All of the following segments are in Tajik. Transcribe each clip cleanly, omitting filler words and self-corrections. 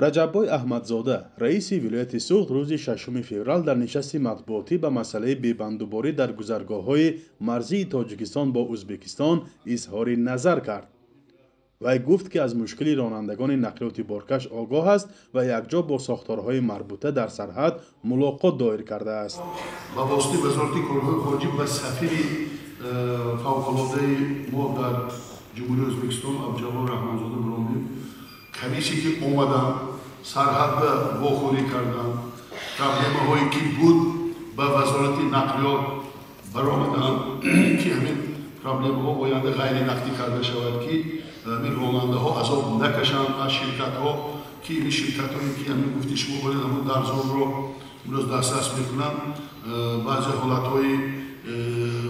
Раҷаббой Аҳмадзода, раиси вилояти Суғд, рӯзи 6 феврал дар нишасти матбуотӣ ба масъалаи бебандуборӣ дар гузаргоҳҳои марзии Тоҷикистон бо Ӯзбекистон изҳори назар кард. Вай гуфт, ки аз мушкили ронандагони нақлиёти боркаш огоҳ аст ва якҷо бо сохторҳои марбута дар сарҳад мулоқот доир кардааст. Ба воситаи Вазорати корҳои хориҷӣ ба сафири фавқулодаи мо дар Ҷумҳурии Ӯзбекистон Абдуҷаббор Раҳмонзода биромадем. Комиссия ки омаданд, сарҳадда вохӯрӣ карданд, проблемаҳое ки буд, ба Вазорати нақлиёт баромаданд, ки ҳамин проблемаҳо оянда ғайринақдӣ карда шавад, ки ҳамин ронандаҳо азоб накашанд аз ширкатҳо, ки ин ширкатҳое ки ҳамин гуфти шумо баред, ҳамун дарзонро имрӯз дастрас мекунанд. Баъзе ҳолатҳои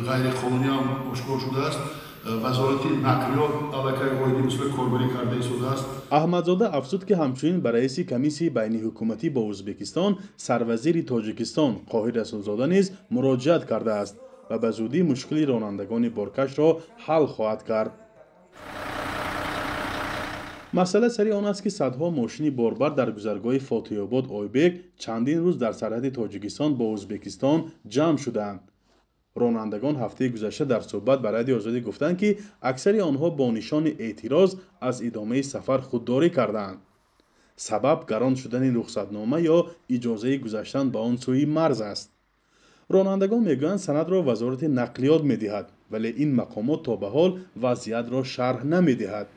ғайриқонунӣ ҳам ошкор шудааст. Вазорати нақлиёт аллакай оиди мисоли корбарӣ карда истодааст. Аҳмадзода афзуд, ки ҳамчунин ба раиси комиссияи байниҳукуматӣ бо Ӯзбекистон, сарвазири Тоҷикистон Қоҳир Расулзода низ муроҷиат кардааст ва ба зудӣ мушкили ронандагони боркашро ҳал хоҳад кард. Масъала сари он аст, ки садҳо мошини борбар дар гузаргоҳи Фотиҳобод Ойбек чандин рӯз дар сарҳади Тоҷикистон бо Ӯзбекистон ҷамъ шудаанд. Ронандагон ҳафтаи гузашта дар суҳбат ба Радиои Озодӣ гуфтанд, ки аксари онҳо бо нишони эътироз аз идомаи сафар худдорӣ кардаанд. Сабаб гарон шудани рухсатнома ё иҷозаи гузаштан ба он сӯи марз аст. Ронандагон мегӯянд, санадро Вазорати нақлиёт медиҳад, вале ин мақомот то ба ҳол вазъиятро шарҳ намедиҳад.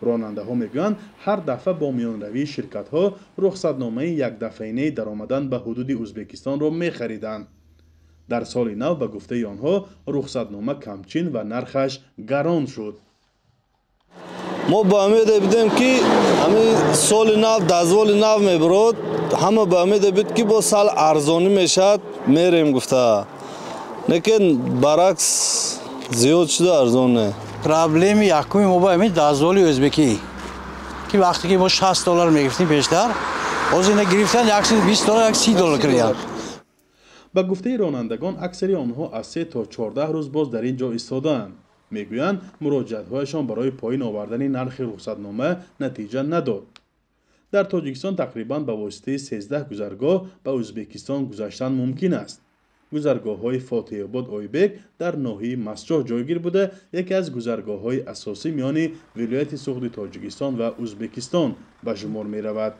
Ронандаҳо мегӯянд, ҳар дафъа бо миёнравии ширкатҳо рухсатномаи якдафъаинаи даромадан ба ҳудуди Ӯзбекистонро мехариданд. Дар соли нав, ба гуфтаи онҳо, рухсатнома камчин ва нархаш гарон шуд. Мо ба умеде будем, ки ҳамин соли нав дозволи нав мебурод, ҳама ба умеде буд, ки бо сал арзонӣ мешавад, мерем гуфта. Лекин баръакс, зиёд шуда, арзон не. Проблеми якуми мо ба ҳамин дозволи ӯзбекӣ, ки вақте ки мо 60 доллар мегирифтем пештар, ҳозир ина гирифтан 120 доллар, 130 доллар кардиянд. Ба гуфтаи ронандагон, аксари онҳо аз 3 то 14 рӯз боз дар ин ҷо истодаанд. Мегӯянд, муроҷиатҳояшон барои поин овардани нархи рухсатнома натиҷа надод. Дар Тоҷикистон тақрибан ба воситаи 13 гузаргоҳ ба Ӯзбекистон гузаштан мумкин аст. Гузаргоҳҳои Фотиҳобод Ойбек дар ноҳияи Мастчоҳ ҷойгир буда, яке аз гузаргоҳҳои асосӣ миёни вилояти Суғди Тоҷикистон ва Ӯзбекистон ба шумор меравад.